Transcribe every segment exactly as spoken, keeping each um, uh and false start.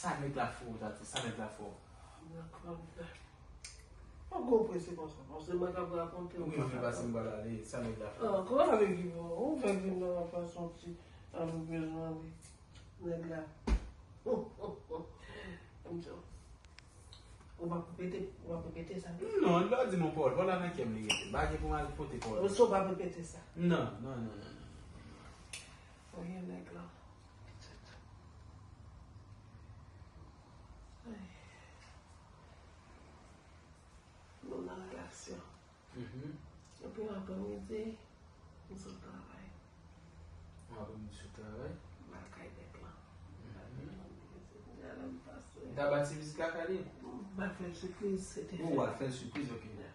Sa nèg la fè w, Tati, sa nèg la fè w. Mwen konn fè. Pa gwo prese konsa, paske mwen t ap rakonte w. Wi, wi, paske m pral ale, sa nèg la fè. Ankò avèk Ivan, ou fè vin nan anfas yon ti, alò bezwen ale. Nèg la. M di w. Ou p ap repete, ou p ap repete sa. Non, lè w di m yon pawòl, pawòl la nan kè m li rete. M pa gen pou m al pote pawòl. Ou si w p ap repete sa. Non, non, non, non, non. Ou ye nèg la. Ay. Nou nan relasyon. Mhm. Epi aprè midi, m sot travay. Ou aprè midi sot travay? M al kay nèg lan. Mhm. Gade m pase. Ou ta ba ti pitit la kale? M al fè l sipriz, se te fè. Ou al fè l sipriz, ok. Yeah.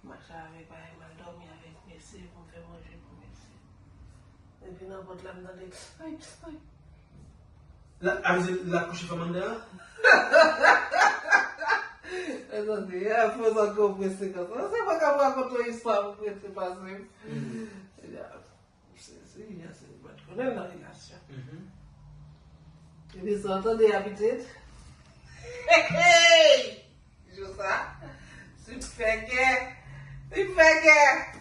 M mache avèk bagay, m al dòmi avèk mesye pou m fè manje pou mesye. Epi nan pòt la, m tande, ay, ay. La, a vle di, l ap kouche fanm anndan an? Mezanmi, a fòs ankò prese konsa. Se pa ka rakonte yon istwa pou prese pase m. Mhm. Se, se, se, se, m pa t konnen nan relasyon. Mhm. Epi sa w tande a pitit? Hey, hey! Jou sa, si m fè kè, si m fè kè,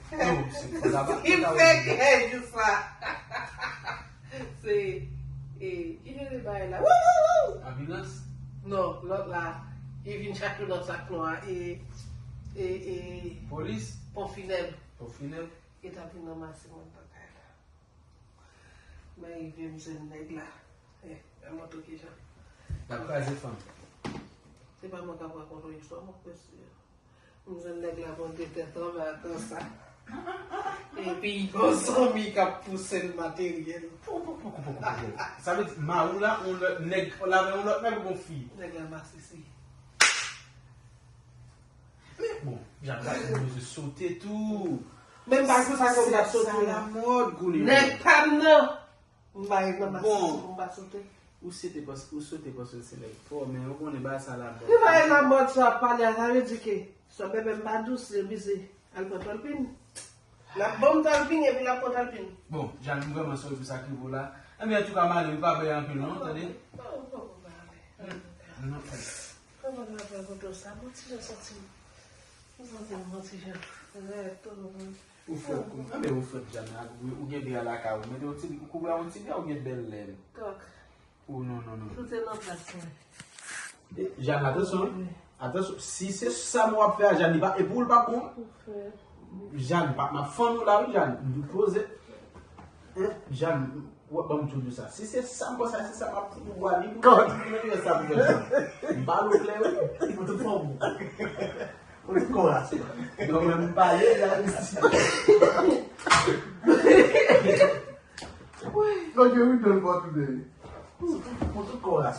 si m fè kè, jou sa. Se, e, ki rele bagay la? Wou, wou, wou! Anbilans? Non, lòt la, ki vin chache w nan sak nwa, e, e, e, polis? Ponp finèb. Ponp finèb? Ki t ap vin ranmase mwen nan kay la. Mwen rive, m jwenn nèg la. Eh, e moto kijan? L ap kraze fanm. Se pa mwen k ap rakonte yon istwa, mwen kwè se m jwenn nèg la pran de tèt anba konsa. Epi, yon zanmi k ap pouse l materyèl. Poko, poko, poko, poko. Sa vle di, mari w la, yon lòt nèg, l avè yon lòt nèg oubyen yon fi? Nèg la masisi. Men bon, Jàn Gason bezwen sote tou. Men m pa konn sa ke m t ap sote la. Sèks alamòd kounye a. Nèg pa m nan. M pa ret nan masisi pou m pa sote. Ou sote paske, ou sote paske se nèg fò, men ou konnen bagay sa alamòd. Ki bagay alamòd sa w ap pale a, sa vle di ke sè bèbè m pa dous, li oblije al pran tòlpin. L ap ban m tòlpin epi l ap pran tòlpin. Bon, Jàn, m vrèman sòri pou sa k rive w la. Enben, antouka, m ale wi, pa pale anpil non, tande? Non, non, non, pa pale. Non, non. Kòman m ap rakonte w sa? Bon, ti jan santi m. Ou santi m bon ti jan. Rèd tou. Ou frèt kou. Anben ou frèt Jàn, ou gen bri a lakay ou. Mete yon ti, ou kouvri a yon ti bri a, ou gen bèl lèl. Kòk. Oh non, non, non. Tout se nan plas mwen. E, Jàn, atansyon, wi. Atansyon, si se sa m w ap fè a, Jàn, li pa, e pou ou l pa bon. Ou frèt. Jàn, pa, m ap fann ou la, wi, Jàn. Poze. Hein, Jàn, w ap ban m toujou sa. Si se sa m panse, se sa m ap fout ou bwa, li pou ou mete sa pou fè sa. M pale w klè, wi. Pou tout fanm. Pou tout kò a. Non, men m pale la, isi. Kòk yo wi, dòl bò toude. Pou tout kò a.